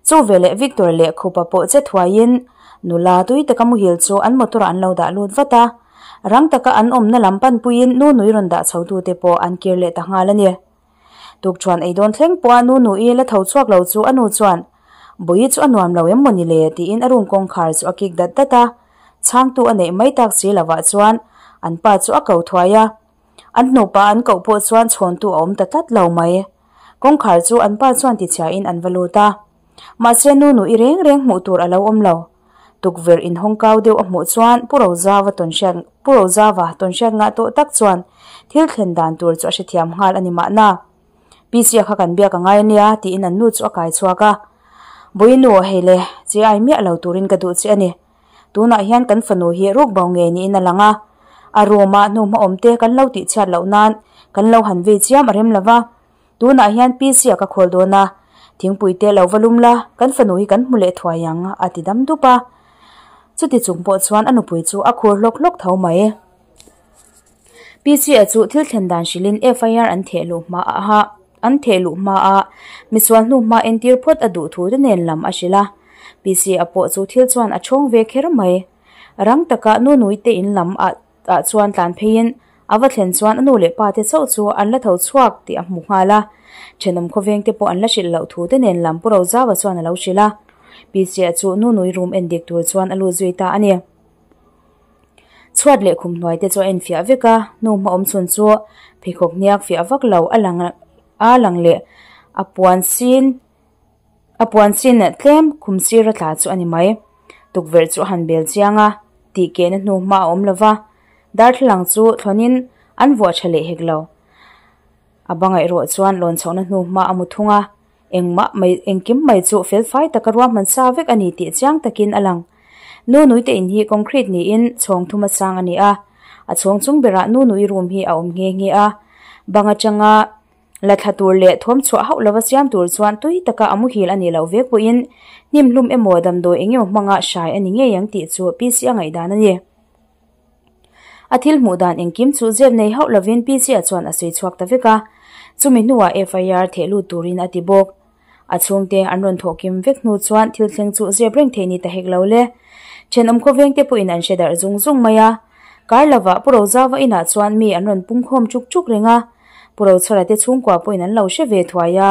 chu veleh Victor leh Khupa pawh che thuaiin nula tui taka muhil chu an motor ah an lo dah lut vat a, rang taka an awmna lam panpuiin nu nui rawn dah chho tute pawh an kir leh ta nghal a ni. Tukṭhuan ei dawn thleng pawha nu nui la tho chhuak lo chu a nu chuan, Bawihi chu a nuam lo em maw ni le? tiin a room kawngkhar chu a kik dat dat a, chhangtu a neih mai tak si lovah chuan an pa chu a ko thuai a. An hnupa an koh pawh chuan chhawntu a awm ta tlat lo mai. Kawngkhar chu an pa chuan tichhiain an va lut a. Mahse nu nu i reng reng hmuh tur a lo awm lo. Tukverh inhawng kau deuh a hmuh chuan Pu Rozava tawnhriat Pu Rozava tawnhriat ngah tawh tak chuan thil thlen dan tur chu a hrethiam nghal a ni mahna. Pc-a kha kan biak a ngai ania tiin an nu chu a kai chhuak a. Bawiinu hei le, che ai miah lo turin ka duh che a ni. Tunah hian kan fanu hi ruk bo ngei niin a lang a, a room-a hnuhma awmte kan lo tihchhiat loh nan kan lo han vei chiam a rem lo va. Tunah hian PC-a ka khawl dawn a, thingpui te lo va lum la, kan fanu hi kan hmu leh thuai ang, a ti dam dup a. Chuti chung pawh chuan a nupui chu a khur hlawk hlawk tho mai. PC-a chu thil thlen dan hrilhin FIR an theh luh hma a an theh luh hma a, misual hnu hma entir phawt a duh thu te nen lam a hrilh a. PC-a pawh chu thil chuan a chhawng ve kher mai. Rang taka nu nui te in lam ah ah chuan tlan pheiin a va thlen chuan a nu leh pa te chauh chu an la tho chhuak tih a hmu nghal a. Thenawm khawveng te pawh an la hrilh loh thu te nen lam Pu Rozaua chuan a lo hrilh a. PC-a chu nu nui room endik tur chuan a lut zui ta a ni. Chhuat leh khum hnuai te chu a enfiah vek a, hnu hma awm chhun chu pheikhawk hniak fiah vak lo a lang a lang leh a puan sin a puan sin tlem khum sir a tla chu a ni mai. Tukverh chu a han bel chiang a, tih kehna hnu hma a awm lo va, darthlalang chu thlawnin an vuah tha leh hek lo. A bangaih erawh chuan lawn chhohna hnu hma a mu thung a, Engmah mai engkim mai chu felfai taka ruahman sa vek a ni tih chiang takin a lang. Nu nui te in hi concrete niin chhawng thum a sang a ni a, a chhawng chung berah nu nui room hi a awm nghe nghe a. Bang atanga la thla tur leh thawm chhuah hauh lova siam tur chuan tui taka a muhil a nih loh vek pawhin hnim hlum emaw damdawi eng emaw hmanga hrai a ni ngei ang tih chu PC a ngaihdan a ni. A thil hmuh dan engkim chu zep nei hauh lovin PC-a chuan a sawi chhuak ta vek a, chumi hnuah FIR theh lut turin a ti bawk. A chhungte an rawn thawh kim vek hnu chuan thil thleng chu zep reng theih ni ta hek lo le. Thenawm khawvengte pawhin an hre darh zung zung mai a. Kar lovah Pu Rozava inah chuan mi an rawn pungkhawm chuk chuk reng a, Pu Rochhara te chhungkua pawhin an lo hre ve thuai a,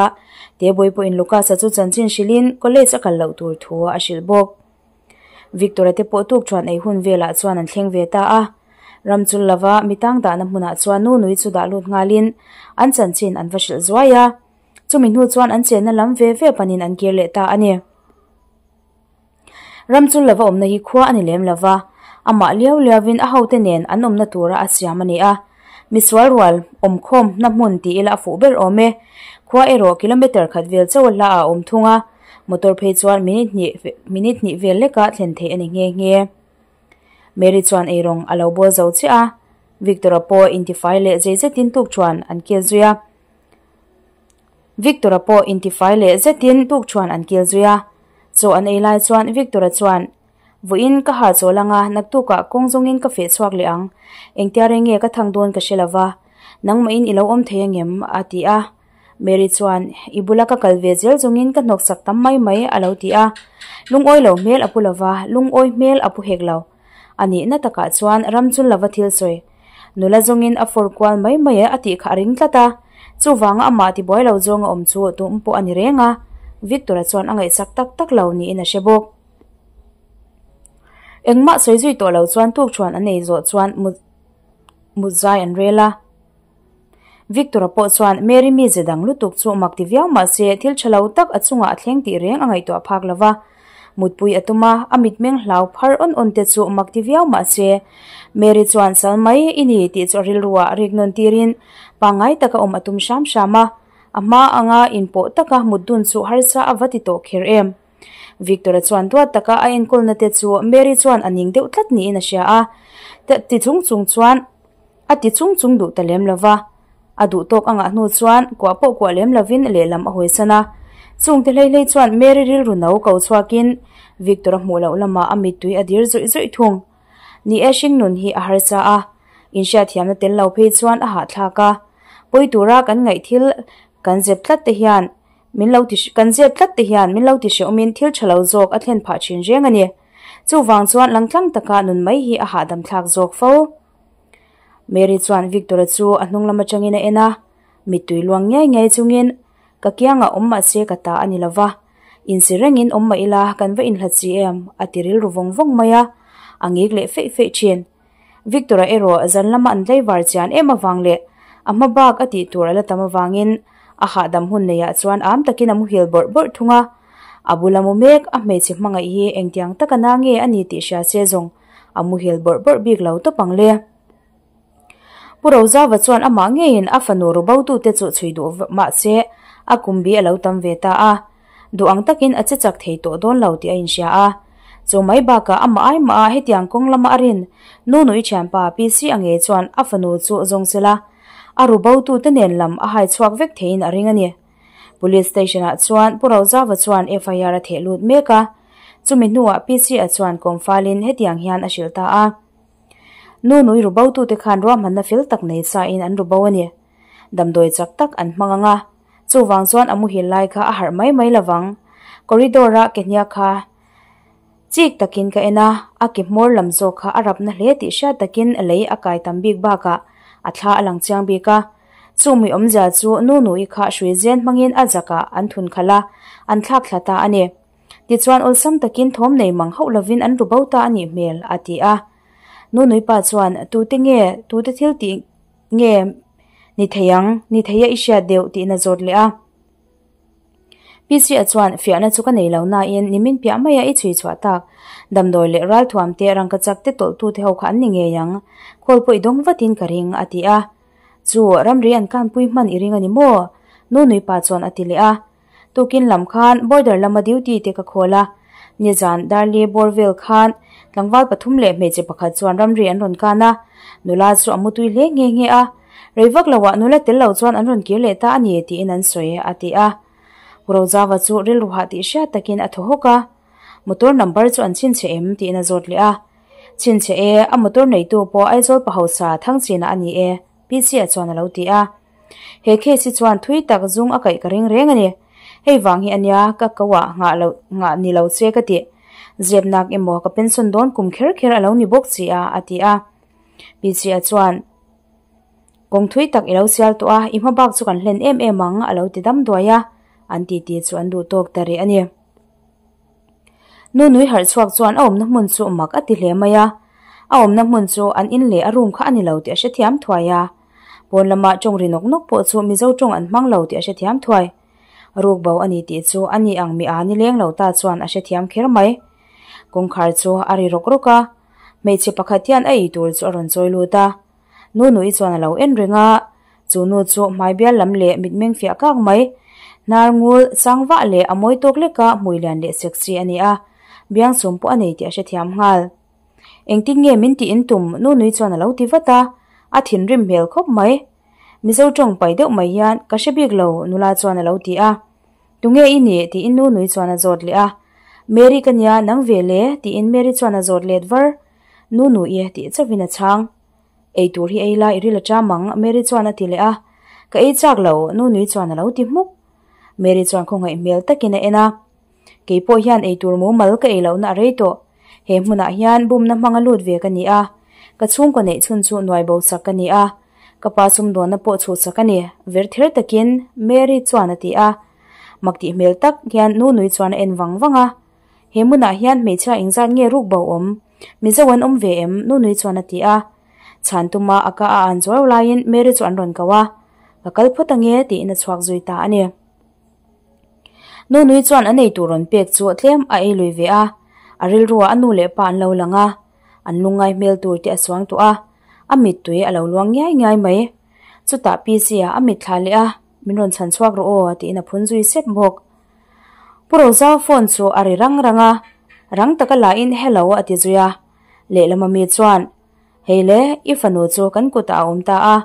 Tebawii pawhin Lucas-a chu chanchin hrilhin college a kal loh tur thu a hrilh bawk. Victor-a te pawh tuk chuan ei hun velah chuan an thleng ve ta a. Ram chul lova mi tang dahna hmunah chuan nu nui chu dah lut nghalin an chanchin an va hrilh zuai a. Chumi hnu chuan an chenna lam ve ve panin an kir leh ta a ni. Ram chul lova awmna hi khua a ni lem lova, amah liau liauin a hote nen an awmna tura a siam a ni a. Misual rual awmkhawm na hmun ti ila a fuh ber awm e. Khua erawh kilometre khat vel chauh a hla ah a awm thung a, motor phei chuan minute hnih minute hnih vel leka thlen theih a ni nghe nghe. Mary chuan eirawng a lo bawl zo chiah a, Victor-a pawh intifai leh zei zetin tuk chuan an kil zui a. Victor-a pawh intifai leh zetin tuk chuan an kil zui a. Chaw an ei lai chuan Victor-a chuan, Vawiin ka ha chawl anga naktukah kawng zawngin ka feh chhuak leh ang. Engtia reng nge ka thang dawn ka hre lo va, nangmahin i lo awm thei angem? a ti a. Mary chuan, I bula ka kal ve zel zawngin ka hnawksak tam mai mai, a lo ti a. Lungawi lo hmel a pu lo va, lungawi hmel a pu hek lo. A nihna takah chuan ram chul lova thil sawi. Nula zawngin a fawr kual mai mai a tih kha a ring tlat a. Chuvanga amah tibuai lo zawnga awm chu tum pawh a ni reng a. Victor-a chuan a ngaihsak tak tak lo niin a hre bawk. Engmah sawi zui tawh lo chuan tukṭhuan an ei zawh chuan mut mut zai an rel a. Victor-a pawh chuan Mary mize dang lutuk chu mak ti viau mah se thil ṭha lo tak a chungah a thleng tih reng a ngaihtuah phak lo va. Mutpui a tum a, a mitmeng hlau phar awn awn te chu mak ti viau mah se Mary chuan sal mai i ni tih chu a rilruah rik nawn tirin pangngai taka awm a tum hram hram a. A hma anga inpawh taka mut dun chu harsa a va ti tawh kher em. Victor-a chuan duat taka a enkawlna te chu Mary chuan a ning deuh tlat niin a hria a, ti chung chung chuan a ti chung chung duh ta lem lo va. A duh tawk a ngah hnu chuan kuah pawh kuah lem lovin lehlam a hawisan a. Chungte hlei hlei chuan Mary rilru no ko chhuakin Victor-a hmuh loh lamah a mittui a dir zawih zawih thung. Ni e hringnun hi a harsa a, inhriatthiamna tel lo phei chuan a hahthlak a. Pawi tura kan ngaih thil kan zep tlat te hian Min lo ti kan zep tlat te hian min lo ti hrehawmin thil tha lo zawk a thlen phah thin reng a ni. Chuvang chuan langtlang taka nun mai hi a hahdam thlak zawk fo. Mary chuan Victor-a chu a hnung lam atangin a en a, mittui luang ngei ngei chungin, Ka kiangah awm mah se ka ta a ni lova, insi rengin awm mah ila kan va inhlat si em? a ti rilru vawng vawng mai a, a ngik leh feih feih thin. Victor-a erawh zan lama an tlaivar chian em avang leh a hma bak a tih tur a la tam avangin a hahdam hun neiah chuan am takin a muhil bawrh bawrh thung a. A bula mu mek a hmeichhe hmangaih hi engtiang taka na nge a ni tih hria se zawng a muhil bawrh bawrh bik lo tawp ang le. Pu Rozava chuan amah ngeiin a fanu ru botute chu chhui duh mah se a kum bi a lo tam ve ta a. Duh ang takin a che chak thei tawh dawn lo tih a inhria a. Chu mai bakah amah ai mah a hetiang kawng lama a rin nu nui thianpa PC a ngei chuan a fanu chu zawng sela a ru botute nen lam a hai chhuak vek theiin a ring a ni. Police station ah chuan Pu Rozava chuan FIR a theh lut mek a. Chumi hnuah PC a chuan kawmfalin hetiang hian a hrilh ta a. Nu nui ru botute khan ruahmanna fel tak nei sa in an ru bo a ni. Damdawi chak tak an hmang ang a, chuvang chuan a muhil lai kha a harh mai mai lovang. Corridor a ke hniak kha chik takin ka en a, a ke hmawr lam zawk kha a rapna hle tih hriat takin lei a kai tam bik bakah a thla a lang chiang bik a. Chumi awmzia chu nu nui kha hrui zen hmangin a zakah an thun khalh a, an thlak thla ta a ni. Tichuan awlsam takin thawm nei mang hauh lovin an ru bo ta a nih hmel, a ti a. Nunui pa chuan, Tute nge, tute thil tih nge ni thei ang, ni thei a i hriat deuh tiin a zawt leh a. PC-a chuan, Fiahna chu ka nei lo nain nimin piah maia i chhui chhuah tak. Damdawi leh ralthuam te, rangkachak te tawlhtute ho kha an ni ngei ang. Khawl pawh i dawng vatin ka ring, a ti a. Chu, ramri an kanpui hman i ring a ni maw? Nunui pa chuan a ti leh a. Tukin lam khan border lama duty te ka khawl a, nizan Darli bawr vel khan tlangval pathum leh hmeichhe pakhat chuan ramri an rawn kan a, nula chu a mutui hle nghe nghe a, rei vak loah nula tel lo chuan an rawn kir leh ta a ni tiin an sawi a ti a. Rojava chu rilru hah tih hriat takin a thaw hawk a, motor number chu an chhinchhe em tiin a zawt leh a, chhinchhe e, a motor neitu pawh Aizawl pa hausa Thangchina a ni e, PC-a chuan a lo ti a. He case hi chuan thui tak zung a kaih ka ring reng a ni. Hei vang hi ania ka ko ah nghah lo nghah ni lo che ka ti. Zep nak emaw ka pension dawn kum kher kher a lo ni bawk chi a a ti a. Pi Chi-a chuan Kawng thui tak i lo sial tawh a, i hma bak chu kan hlen em em ang a lo ti dam duai a, an titi chu an duh tawk ta rih a ni. Nu nui harh chhuak chuan a awmna hmun chu mak a ti hle mai a. A awmna hmun chu an in leh a room kha a ni lo tih a hrethiam thuai a. Pawn lama tawng ri nawk nawk pawh chu Mizo tawng an hmang lo tih a hrethiam thuai. Ruk bo a ni tih chu a ni ang mi a ni leng lo ta chuan a hrethiam kher mai. Kawngkhar chu a ri rawk rawk a, hmeichhe pakhat hian a ei tur chu a rawn chawi lut a. Nunui chuan a lo en reng a, chu nu chu hmai bial lam leh mitmeng fiah kak mai. Hnar ngul sang vah leh a mawi tawk leka hmui lian leh sexy a ni a, biang chhum pawh a nei tih a hrethiam nghal. Engtin nge min tih in tum? Nunui chuan a lo ti vat a, a thinrim hmel khawp mai. Mizo tawng pai deuh mai hian ka hre bik lo nula chuan a lo ti a. Tunge i nih? tiin Nunui chuan a zawt leh a. Mary ka nia nang ve le? tiin Mary chuan a zawt let var. Nunui tih chauhin a chhang. Ei tur hi ei la i ril a ṭam ang Mary chuan a ti leh a. Ka ei chak lo Nunui chuan a lo ti hmuk. Mary chuan khawngaih hmel takin a en a. Kei pawh hian ei tur mumal ka ei lohna a rei tawh. He hmunah hian bumna hmanga lut ve ka ni a. Ka chhungkaw neih chhun chu nuai bo sak ka ni a. Ka pa sumdawnna pawh chhuh sak a ni, ver ther takin Mary chuan a ti a. Mak tih hmel tak hian Nunui chuan a en vang vang a. He hmunah hian hmeichhia engzat nge ruk bo awm? Mizo an awm ve em? Nunui chuan a ti a. Chhan tuma a ka a an zuau laiin Mary chu an rawn ko a. Ka kal phawt ange tiin a chhuak zui ta a ni. Nunui chuan a neitu rawn pek chu tlem a ei lui ve a, a rilruah a nu leh pa an lo lang a, an lungngai hmel tur te a suang tawh a, a mittui a lo luang ngiai ngiai mai. Chutah PC ah a mit thla leh a, Min rawn chhan chhuak rawh aw tiin a phun zui sep bawk. Pu Rozau phone chu a ri rang rang a, rang taka lahin Hello a ti zui a, lehlam ami chuan, Hei le, i fanu chu kan kutah a awm ta a,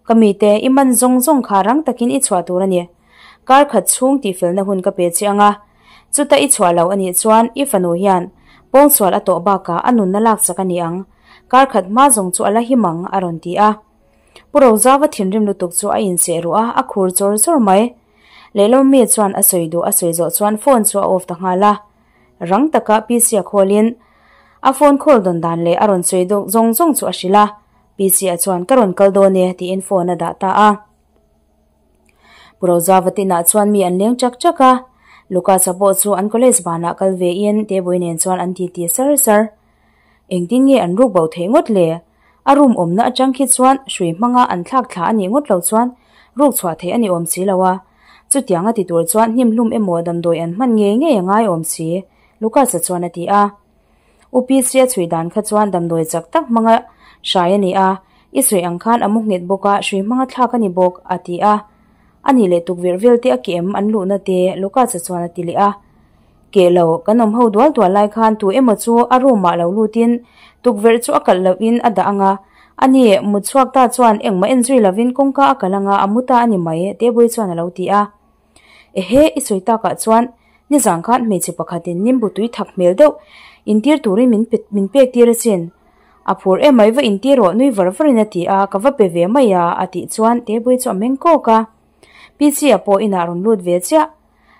Ka mite, i man zawng zawng kha rang takin i chhuah tur a ni. Kar khat chhung tihfelna hun ka pe che ang a, chuta i chhuah lo a nih chuan i fanu hian pawngsual a tawh bakah a nunna lak chak a ni ang. Kar khat hma zawng chu a la him ang, a rawn ti a. Pu Rozava thinrim lutuk chu a inseh ruh a, a khur chawr chawr mai. Lehlam mi chuan a sawi duh a sawi zawh chuan phone chu a off ta nghal a. Rang taka PC a khawlin a phone call dawn dan leh a rawn sawi zawng zawng chu a hrilh a. PC a chuan ka rawn kal dawn e tiin phone a dah ta a. Pu Rozava tinah chuan mi an leng chak chak a, Lucas-a pawh chu an college banah kal ve in Tebui nen chuan an titi sar sar. Engtin nge an ruk bo theih ngawt le? A room awmna atang khi chuan hrui hmanga an thlak thla a nih ngawt lo chuan ruk chhuah theih a ni awm si lo a. Chutiang a ti tur chuan hnim hlum emaw damdawi an hman ngei ngei a ngai awm si, Lucas-a chuan a ti a. UPC a chhui dan kha chuan damdawi chak tak hmanga hrai a ni a, i sawi ang khan a mu nghet bawk a, hrui hmanga thlak a ni bawk, a ti a. A nih leh tukverh vel te a keh em an luhna te Lucas-a chuan a ti leh a. Keh lo, kan awm ho dual dual lai khan tu emaw chu a room ah lo lutin tukverh chu a kalh lohin a dah ang a, a ni mut chhuak ta chuan engmah en zui lovin kawngka a kalh ang a, a mu ta a ni mai, Tebui chuan a lo ti a. Ehe, i sawi takah chuan nizan khan hmeichhe pakhatin nimbu tui thak hmel deuh intir turin min pe min pek tir asin. A phur em mai va intir rawh nui var varin a ti a, ka va pe ve mai a, a tih chuan Tebui chu a meng kawk a. PC-a pawh inah rawn lut ve chiah.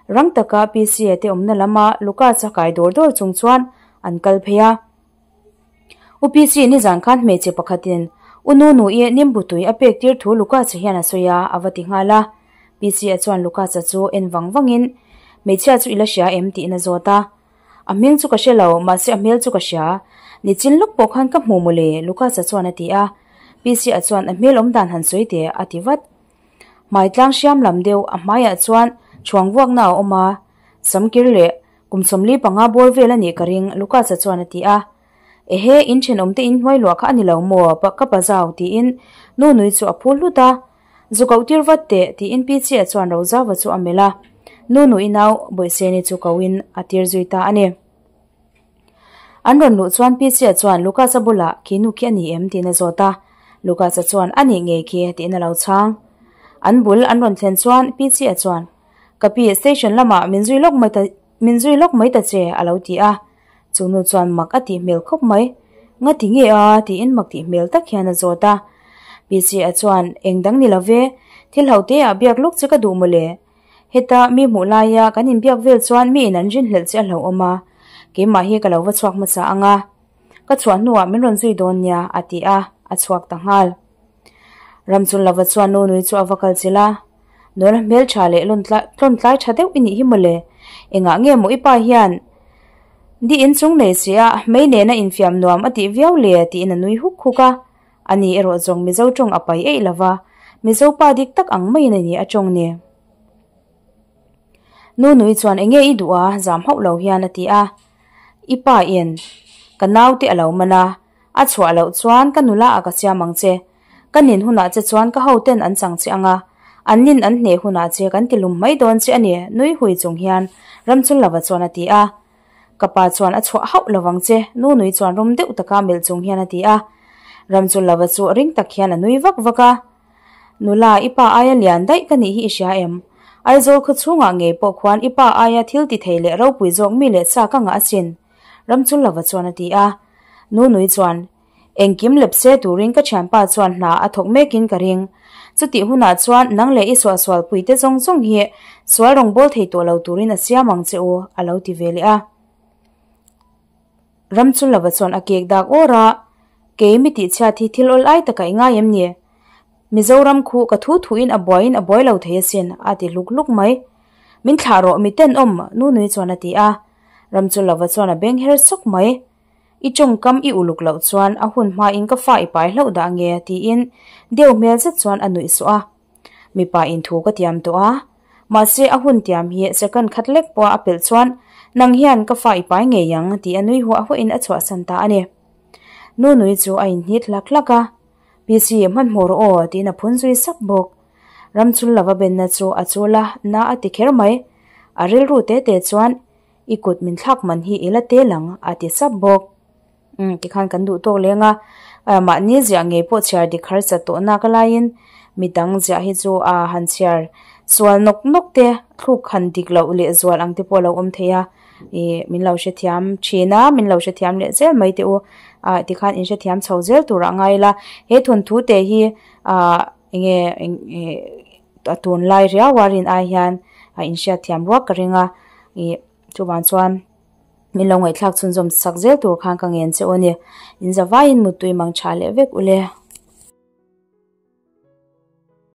Rang taka PC-a te awmna lama Lucas-a kai dawr dawr chung chuan an kal phei a. UPC nizan khan hmeichhe pakhatin U Nunu-i nimbu tui a pek tir thu Lucas-a hian a sawi a, a va ti nghal a. PC-a chuan Lucas-a chu en vang vangin, Hmeichhia chu i la hria em? tiin a zawt a. A hming chu ka hre lo, mahse a hmel chu ka hria. Nichin lawk pawh khan ka hmu mawle, Lucas-a chuan a ti a. PC-a chuan a hmel awm dan han sawi teh, a ti vat. Hmai tlang hriam lam deuh a hmaiah chuan chhuang vuakna a awm a, samkir leh Kum 45 bawr vel a nih ka ring, Lucas-a chuan a ti a. Ehe, in thenawmte in hnuai luah kha a ni lo maw, pa ka pa zau, tiin nu nui chu a phul hlut a. Zu koh tir vat teh, tiin Pi Chia chuan Rozava chu a melh a. Nu nui nau Bawihseni chu kohin a tir zui ta a ni. An rawn luh chuan Pi Chia chuan Lucas-a bulah khi nu khi a ni em tiin a zawt a. Lucas-a chuan a nih ngei khi tiin a lo chhang. An bul an rawn thlen chuan Pi Chia chuan Ka pi, station lamah min zui lawk mai ta, min zui lawk mai ta che, a lo ti a. Chu nu chuan mak a tih hmel khawp mai. Nga ti nge a? tiin mak tih hmel tak hian a zawt a. Pi Chia chuan, Eng dang ni lo ve, thil ho te ah biak lawk che ka duh mawle. Heta mi hmuh laia kan inbiak vel chuan mi in an rinhlelh che a hlauhawm a, keimah hi ka lo va chhuak hmasa ang a. Ka chhuah hnuah min rawn zui dawn nia, a ti a, a chhuak ta nghal. Ramchun lova chuan nu nui chu a va kal chilh a, Nula hmeltha leh tlawn tlai tha deuh i nih hi mawle, engah nge maw i pa hian di inchung nei si a, hmei nena infiam nuam a tih viau le tiin a nui huk huk a. Ani erawh zawng Mizo tawng a pai eih lova, Mizo pa dik tak ang maiin a ni a tawng ni. Nu nui chuan enge i duh a, zam hauh lo hian a ti a. I pa in ka naute a lo man a, a chhuah loh chuan ka nula ah ka siam ang che. Ka nin hunah che chuan ka hoten an chang che anga, an nin an hneh hunah che kan ti lum mai dawn che a ni, nui hui chung hian Ramchunlova chuan a ti a. Ka pa chuan a chhuah hauh lovang che, nu nui chuan rum deuh taka melh chung hian a ti a. Ramchunlova chu ring tak hian a nui vak vak a. Nula, i pa aia lian daih ka nih hi i hria em? Aizawl khaw chhungah ngei pawh khuan i pa aia thil ti thei leh ropui zawk mi leh sa ka ngah asin, Ramchunlova chuan a ti a. Nu nui chuan, Engkim lep se turin ka thianpa chuan hna a thawk mekin ka ring. Chutih hunah chuan nang leh i suahsual puite zawng zawng hi sual rawngbâwl thei tawh lo turin a siam ang che u, a lo ti ve leh a. Ramchunlova chuan a kek dak awr a, Kei mi tihchhiat hi thil awl ai taka i ngai em ni? Mizoram khu ka thu thuin a buaiin a buai lo thei asin, a ti hluk hluk mai. Min thlah rawh, mi tenawm, Nunui chuan a ti a. Ramchunlova chuan a beng her sawk mai. I tawngkam i uluk loh chuan a hun hmain ka fa i pai hlauh dah nge? tiin deuh hmel zet chuan a nuih suah a. Mipa in thu ka tiam tawh a, mahse a hun tiam hi second khat lek pawha a pelh chuan nang hian ka fa i pai ngei ang tih a nui huah huahin a chhuahsan ta a ni. Nu nui chu a inhnit hlak hlak a, PC hmanhmawh rawh aw tiin a phun zui sak bawk. Ramchhul lova benna chu a chul a, na a ti kher mai. A rilru te te chuan I kut min thlak man hi i la tel ang, a ti sap bawk. Umm, tikhan kan duh tawk leng a, mahni ziah ngei pawh chhiar dik harsa tawh nak laiin midang ziah hi chu a han chhiar sual nawk nawk te, thluk han dik loh leh zual ang te pawh a lo awm thei a, ih min lo hrethiam thin a, min lo hrethiam leh zel mai teh u, ah tikhan in hrethiam chho zel turah ngai ila, he thawnthu te hi ah enge ih a tunlai riau a rin ai hian a inhriatthiam ruak ka ring a ih chuvang chuan min lo ngaihthlak chhunzawm sak zel tur khan ka ngen che u a ni in zavaiin muttui mang tha leh vek ule.